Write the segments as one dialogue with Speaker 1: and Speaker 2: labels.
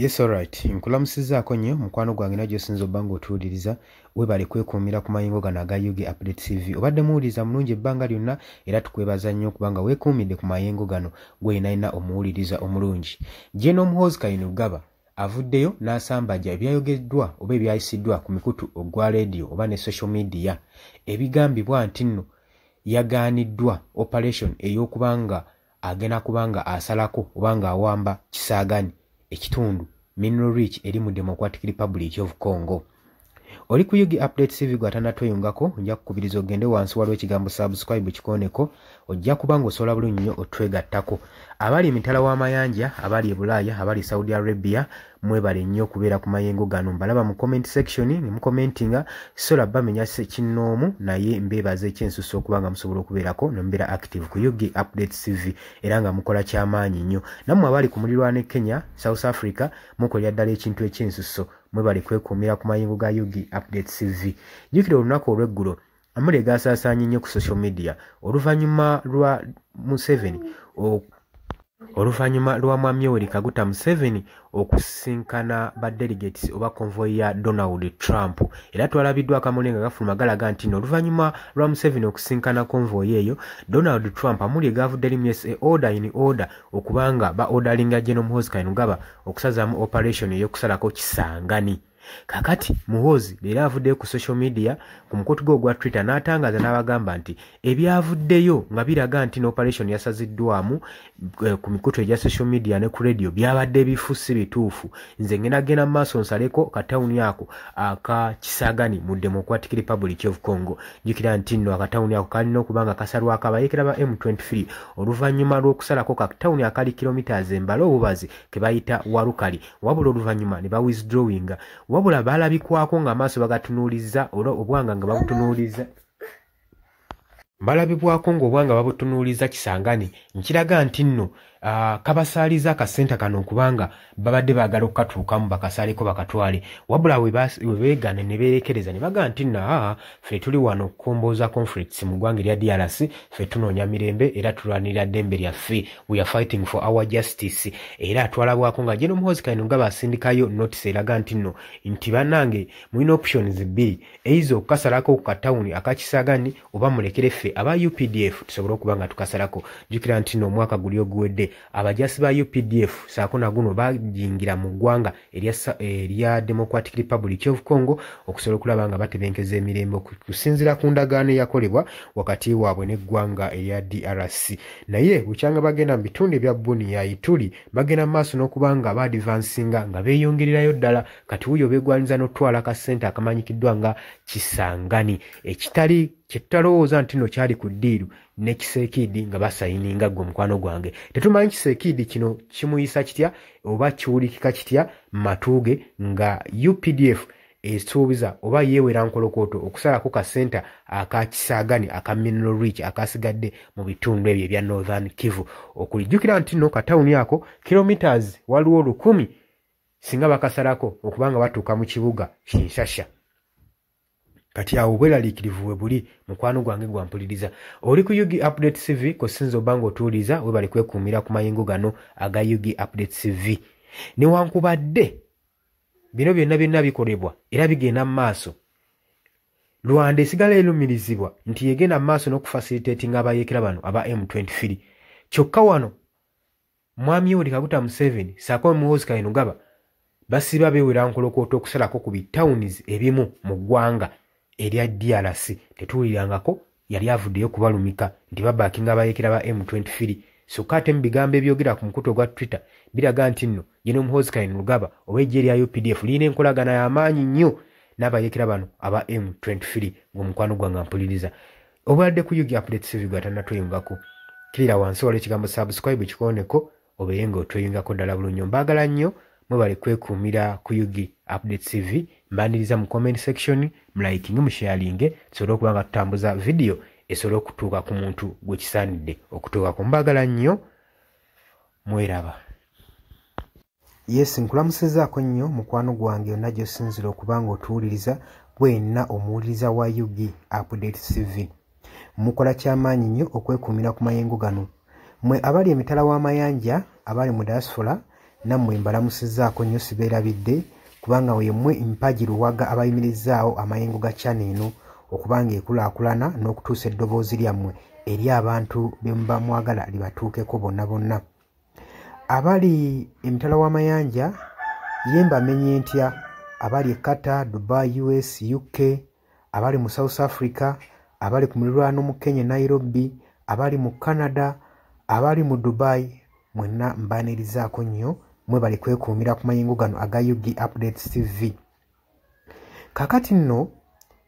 Speaker 1: Yes, alright. Nkulamusizzaako nnyo mukwano gwange na gy'osinza obba ng'otuwuliriza. Weebale kwekuumira ku mayengo gano aga UG Update TV. Obadde muwuliriza mulungi ebbanga lyonna era tukwebaza nnyo kubanga weekuumidde ku mayengo gano gwe yenna omuwuliriza omulungi. General Muhoozi Kainerugaba avuddeyo n'asambajja ebyayogeddwa oba ebyayisiddwa ku mikutu ogwa leediyo oba ne social media ebigambibwa nti nno yagaaniddwa operation ey'okuba nga agenda kuba nga asalako oba ng'awamba Kisangani, ekitundu mineral rich eri mu Democratic Republic of Congo. Oli ku UG Update TV, gwe atannatweyungako nja kukubiriza ogende wansi waliwo ekigambo subscribe kikooneko, ojja kuba ng'osobola bulungi nnyo otwegattako. Abali emitala w'amayanja, abali e Bulaaya, abali Saudi Arabia, mwebale nnyo okubeera ku mayengo gano. Mbalaba mu comment section ne mucommentinga, sola bamenya kinnoomu, naye mbeebaza ekyensusso okuba nga musobola okubeerako ne mubeera active ku UG Update TV era nga mukola kyamaanyi nnyo. Nammwe abali ku mulirwano e Kenya, South Africa, mukolera ddala ekintu ekyensusso. Mwebale kwekuumira ku mayengo ga UG Update TV. Jjukira olunaku olw'eggulo amawulire gaasaasaanye nnyo ku social media oluvannyuma lwa Museveni, oluvannyuma lwa Mwami Yoweri Kaguta Museveni okusisinkana ba delegates oba convoy ya Donald Trump. Era twalabiddwa akamuli nga gafuluma galaga nti nno oluvannyuma lwa Museveni okusisinkana convoy eyo Donald Trump, amawulire gavudde eri mu USA order in order okubanga ba orderinga General Muhoozi Kainerugaba okusazaamu operation ey'okusalako Kisangani. Kakati Muhoozi leero avuddeyo ku social media ku mukutu gwe ogwa Twitter n'atangaaza n'abagamba nti ebyavuddeyo nga biraga nti n'operation yasaziddwamu ku mikutu egya social media ne ku radio byabadde bifu, si bituufu. Nze ngenda genda mu maaso nsaleko katawuni ako aka Kisangani mu Democratic Republic of Congo. Jjukira nti nno akatawuni ako kalina okuba nga kasalwako abayeekera ba M23 oluvannyuma lw'okusalako katawuni akali kilometers embala obubazi ke bayita Walikale, wabula oluvannyuma ne bawithdrawinga, wabula balabikwako ng'amaaso bagatunuulizza olwa obwanga nga babutunuulizza, balabibwako ng'obwanga babutunuuliza Kisangani. Nkiraga nti nno kabasaaliza akasenta kano kubanga babadde baagala okukatuukamu bakasaleko bakatwale, wabula we beegaana ne beerekereza ne bagamba nti nno aa, ffe tuli wano okukombooza conflicts mu ggwanga erya DRC, ffe tunoonya mirembe era tulwanirira ddembe lyaffe, we are fighting for our justice. Era twalabwako nga General Muhoozi Kainerugaba asindikayo notice eraga nti nno nti bannange mulina options bbiri, either okukasalako ku katawuni aka Kisangani oba mulekere ffe aba UPDF tusobole okuba nga tukasalako. Jjukira nti nno omwaka guli oguwedde abajasi ba UPDF saako naguno bajingira mu ggwanga erya Democratic Republic of Congo okusobola okulaba nga batebenkeza emirembe okusinziira ku ndagaano eyakolebwa wakati waabwe n'eggwanga erya DRC. Naye bukyanga bagenda mu bitundu ebya Bunia, Ituri, bagenda mu maaso n'okuba nga baadvancinga nga beeyongererayo ddala. Kati wuuyo beegwanyiza n'okutwala akasente akamanyikiddwa nga Kisangani, ekitali kyetutalowooza nti nno kyali ku deal ne Tshisekedi nga basayininga. Ggwe omukwano gwange, tetumanyi Tshisekedi kino kimuyisa kitya oba kiwulikika kitya mu matu ge nga UPDF esuubiza oba yeewera nkolokooto okusalako kasenta aka Kisangani aka mineral rich akasigadde mu bitundu ebyo ebya Northern Kivu. Okulijjukira nti nno katawuni ako kilometers waliwo 1000 singa bakasalako okuba nga batuuka mu kibuga Kinshasa. Kati awo obweraliikirivu we buli. Mukwano gwange gwampuliriza, oli ku UG Update TV kosinza oba nga otuwuliriza, webale kwekuumira ku mayengo gano aga UG Update TV. Newankubadde bino byonna byonna bikolebwa era bigenda mu maaso, Rwanda esigala erumirizibwa nti yegenda mu maaso n'okufacilitatinga abayeekera bano aba M23. Kyokka wano Mwami Yoweri Kaguta Museveni saako Muhoozi Kainerugaba basiba beewera nkolokooto okusalako ku bitawunizi ebimu mu ggwanga erya DRC. Tetuwulirangako yali avuddeyo kubalumika nti babackinga abayeekera ba M23. Sokka ate mu bigambo ebyogera ku mukutu ogwa Twitter biraga nti nno General Muhoozi Kainerugaba oba eggye erya UPDF lirina enkolagana y'amaanyi nnyo n'abayeekera bano aba M23. Ng'omukwano gwange mpuliriza, obadde ku UG Update TV, gwe atannatweyungako kirira wansi waliwo ekigambo subscribe kikooneko obeere nga otweyungako ddala bulungi. Mbaagala nnyo, mwebale kwekuumira ku UG Update TV. Mbaniriza mu comment section, mulikinge, musharinge, tusobole okuba nga tutambuza vidiyo esobole okutuuka ku muntu gwe kisaanidde okutuukako. Mbaagala nnyo, mweraba. Yes, nkulamusizzaako nnyo mukwano gwange yonna gy'osinzira okuba nga otuwuliriza, bwenna omuwuliriza wa UG Update TV. Mukola kyamaanyi nnyo okwekuumira ku mayengo gano. Mwe abali emitala w'amayanja, abali mu diaspora, Nammwe mbalamusizzaako nnyo, sibeerabidde, kubanga wemmwe mpagi luwaga abayimirizaawo amayengo ga channel eno okuba nga ekulaakulana n'okutuusa eddoboozi lyammwe eri abantu be muba mwagala libatuukeko bonna bonna. Abali emitala w'amayanja ye mbamenye ntya, abali e Qatar, Dubai, US, UK, abali mu South Africa, abali ku muliraano mu Kenya Nairobi, abali mu Canada, abali mu Dubai, mwenna mbaanirizaako nnyo. Mwebale kwekuumira ku mayengo gano aga UG Updates TV. Kaakati nno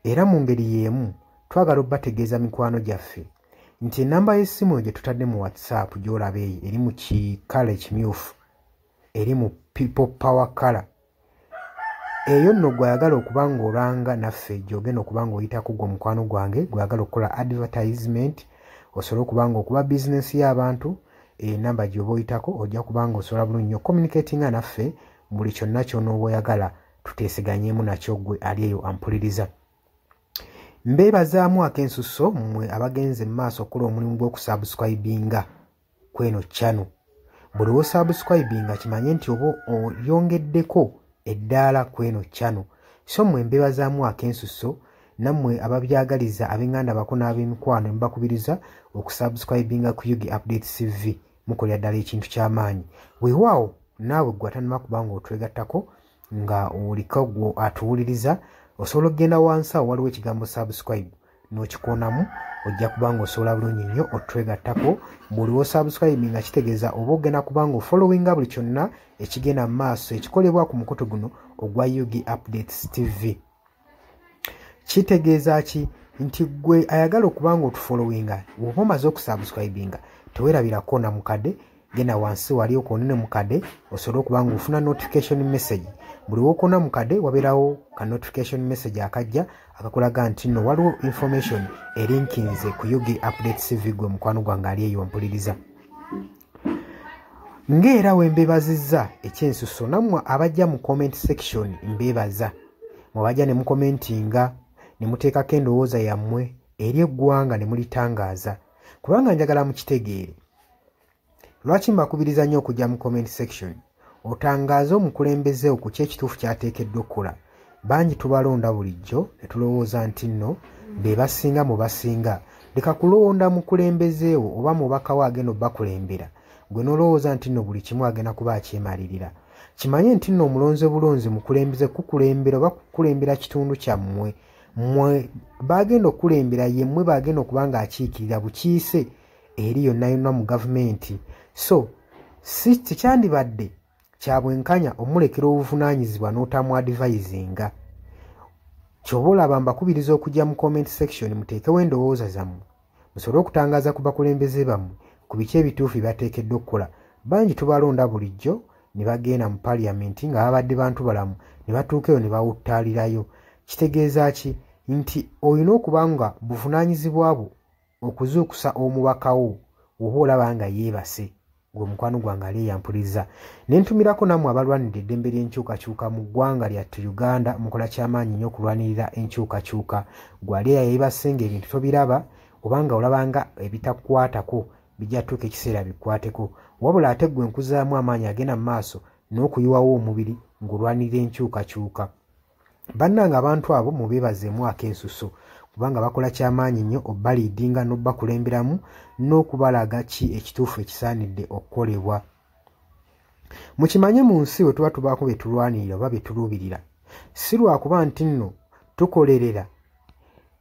Speaker 1: era mu ngeri y'emu twagala obbategeeza mikwano gyaffe nti ennamba y'essimu gye tutadde mu WhatsApp gy'olaba eyo eri mu kikala ekimyufu, eri mu People Power Color. Eyo nno gw'ayagala okuba ng'olanga naffe gy'ogenda okuba ng'oyitako gwe mukwano gwange gw'ayagala okukola advertisement osobole okuba ng'okuba bizinensi y'abantu, enamba gy'oba oyitako ojja kuba ng'osobola bulungi nnyo communicatinga naffe buli kyonna ky'onooba oyagala tuteeseganyeemu nakyo gwe ali eyo ampuliriza. Mbeebazaamu ak'ensusso mmwe abagenze mu maaso okukola omulimu gw'okusubscribinga kweno channel. Buli w'osubscribinga kimanye nti oba oyongeddeko eddaala kweno channel. So mmwe mbeebazaamu ak'ensusso, nammwe ababyagaliza ab'enganda bako n'ab'emikwano mbakubiriza okusubscribinga ku UG Updates TV. Mukolera ddala ekintu ky'amaanyi. Weewaawo naawe gwe atannaba kuba ng'otwegattako nga oliko gwe atuwuliriza, osobola okugenda wansi awo waliwo ekigambo subscribe n'okikoonamu, ojja kuba ng'osobola bulungi nnyo otwegattako. Buli w'osubscribe nga kitegeeza oba ogenda kuba ng'ofollowinga buli kyonna ekigenda mu maaso ekikolebwa ku mukutu guno ogwa UG Updates TV. Kitegeeza ki? Nti gwe ayagala okuba ng'otufollowinga bw'oba omaze okusubscribinga teweerabira koona mukadde, genda wansi wali okoonene mukadde osobole okuba ng'ofuna notification message. Buli w'okoona mukadde wabeerawo ka notification message akajja akakulaga nti nno waliwo information erinkinze ku UG Updates TV gwe mukwano gwange ali eyo mpuliriza. Ng'era we mbeebazizza ekyensusso, nammwe abajja mu comment section mbeebaza. Mwebajja ne mukomentinga ne muteekako endowooza yammwe eri eggwanga ne mulitangaaza, kubanga njagala mukitegeere. Lwaki mbakubiriza nnyo okujja mu comment section otangaaze omukulembeze ku ki ekituufu ky'ateekeddwa okukola? Bangi tubalonda bulijjo ne tulowooza nti nno be basinga mu basinga. Leka kulonda mukulembeze wo oba mubaka wo agenda obbakulembera, gwe n'olowooza nti nno buli kimu agenda kuba akyemalirira. Kimanye nti nno omulonze bulonzi mukulembeze kukulembera oba kukulembera kitundu kyammwe. Mmwe bagenda okukulembera, ye mmwe bagenda okuba ng'akiikirira bukiise eri yonna yonna mu gavumenti. So si tekyandibadde kya bwenkanya omulekera obuvunaanyizibwa n'otamu advisinga. Ky'oba olaba mbakubiriza okujja mu comment section muteekewo endowooza zammwe musobole okutangaaza ku bakulembeze bammwe ku biki ebituufu bye bateekeddwa okukola. Bangi tubalonda bulijjo ne bagenda mu paliamenti nga babadde bantu balamu ne batuuka eyo ne bawuttaalirayo. Kitegeeza ki? Nti olina okuba nga buvunaanyizibwa bwo okuzuukusa omubaka wo oba olaba nga yeebase, gwe mukwano gwange ali eyampuliriza. Ne ntumirako nammwe abalwanidde eddembe ly'enkyukakyuka mu ggwanga lyattu Uganda, mukola kyamaanyi nnyo okulwanirira enkyukakyuka. Gwe ali eyeebase ng'ebintu tobiraba oba nga olaba nga ebitakukwatako bijja tuuka ekiseera bikwateko, wabula ate ggwe nkuzaamu amaanyi agenda mu maaso n'okuyiwawo omubiri ng'olwanirira enkyukakyuka. Bannange abantu abo mubeebazeemu ak'ensusso, kubanga bakola kyamaanyi nnyo obbaliidinga n'obbakulemberamu n'okubalaga ki ekituufu ekisaanidde okukolebwa. Mukimanye mu nsi bwe tuba tubaako bye tulwanirira oba bye tuluubirira, si lwakuba nti nno tukolerera,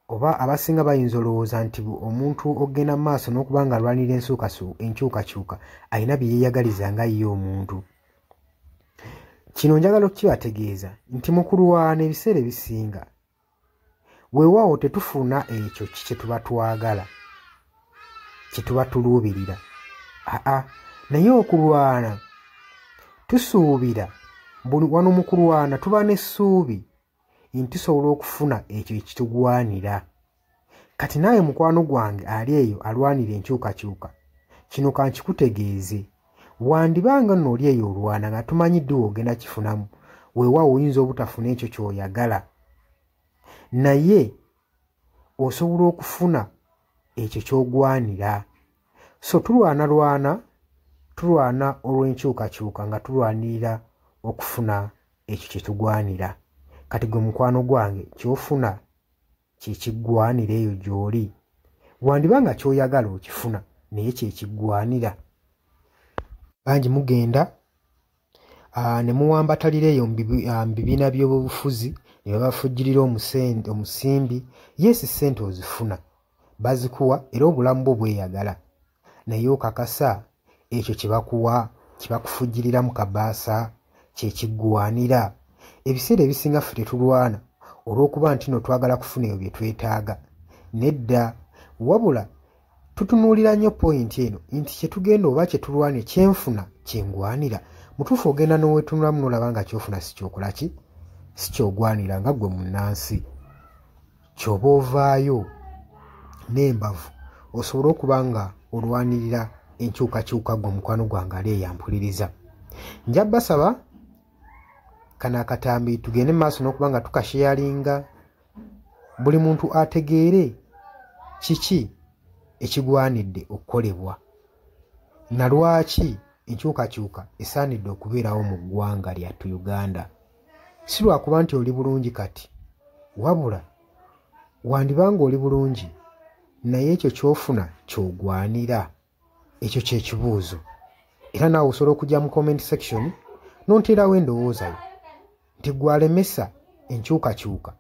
Speaker 1: oba abasinga bayinza olowooza nti omuntu ogenda mu maaso n'okuba nga alwanirira enkyukakyuka alina bye yeeyagaliza nga ye omuntu. Kino njagala okukibategeeza nti mu kulwana ebiseera ebisinga weewaawo tetufuna ekyo kye tuba twagala, kye tuba tuluubirira. Aa, naye okulwana tusuubira, wano mu kulwana tuba n'essuubi nti tusobola okufuna ekyo ekitugwanira. Kati naawe mukwano gwange ali eyo alwanira enkyukakyuka, kino kankikutegeeze, wandibanga nno oli eyo olwana nga tumanyi ddi w'ogenda kifunamu. Weewaawo oyinza obutafuna ekyo ky'oyagala, naye osobola okufuna ekyo ky'ogwanira. So tulwanalwana Tulwana olw'enkyukakyuka nga tulwanirira okufuna ekyo kye tugwanira. Kati gwe mukwano gwange, ky'ofuna kye kiggwanira eyo gy'oli? Wandiba nga ky'oyagala okifuna, naye kye kiggwanira? Bangi mugenda ne muwambatalira eyo mu bibiina by'obufuzi ne babafujjirira omusimbi. Yes, ssente ozifuna, bazikuwa, era obulamu bwo bweyagala, naye okakasa ekyo kye bakuwa, kye bakufujjirira mu kabaasa, kye kiggwanira? Ebiseera ebisinga ffe tetulwana olw'okuba nti no twagala kufuna ebyo bye twetaaga. Nedda, wabula tutunuulira nnyo point eno nti kyetugenda oba kyetulwane, kyenfuna kyengwanira? Mutuufu ogenda n'owetunulamu n'olaba nga kyofuna si kyokola ki, si kyogwanira nga ggwe munnansi. Kyoba ovaayo n'embavu osobole okuba nga olwanirira enkyukakyuka. Ggwe omukwano gwange ali eyampuliriza, nja basaba kano akatambi tugende mu maaso n'okuba nga tukasharinga, buli muntu ategeere kiki ekigwanidde okukolebwa na lwaki enkyukakyuka esaanidde okubeerawo mu ggwanga lyattu Uganda. Si lwakuba nti oli bulungi kati, wabula wandibanga oli bulungi, naye ekyo ky'ofuna ky'ogwanira? Ekyo kyekibuuzo. Era naawe osobola okujja mu comment section n'onteerawo endowooza yo nti gwalemesa enkyukakyuka,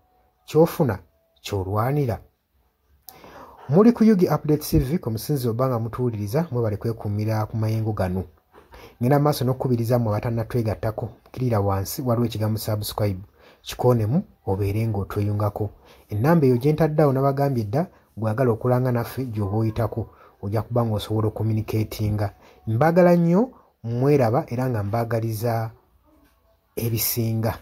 Speaker 1: ky'ofuna ky'olwanira? Muli ku Yugi Update TV omusinzi oba nga mutuwuliriza, mwebale kwekuumira ku mayengo gano. Ngenda maaso n'okukubiriza mmwe abatannatwegattako, kirira wansi waliwo ekigambo "subscribe", kikoonemu obeere ng'otweyungako. Ennamba eyo gye ntaddeawo, nabagambye dda, gwagala okulanga naffe gy'oba oyitako ojja kuba ng'osobola okucommunicatinga. Mbaagala nnyo, mweraba, era nga mbaagaliza ebisinga.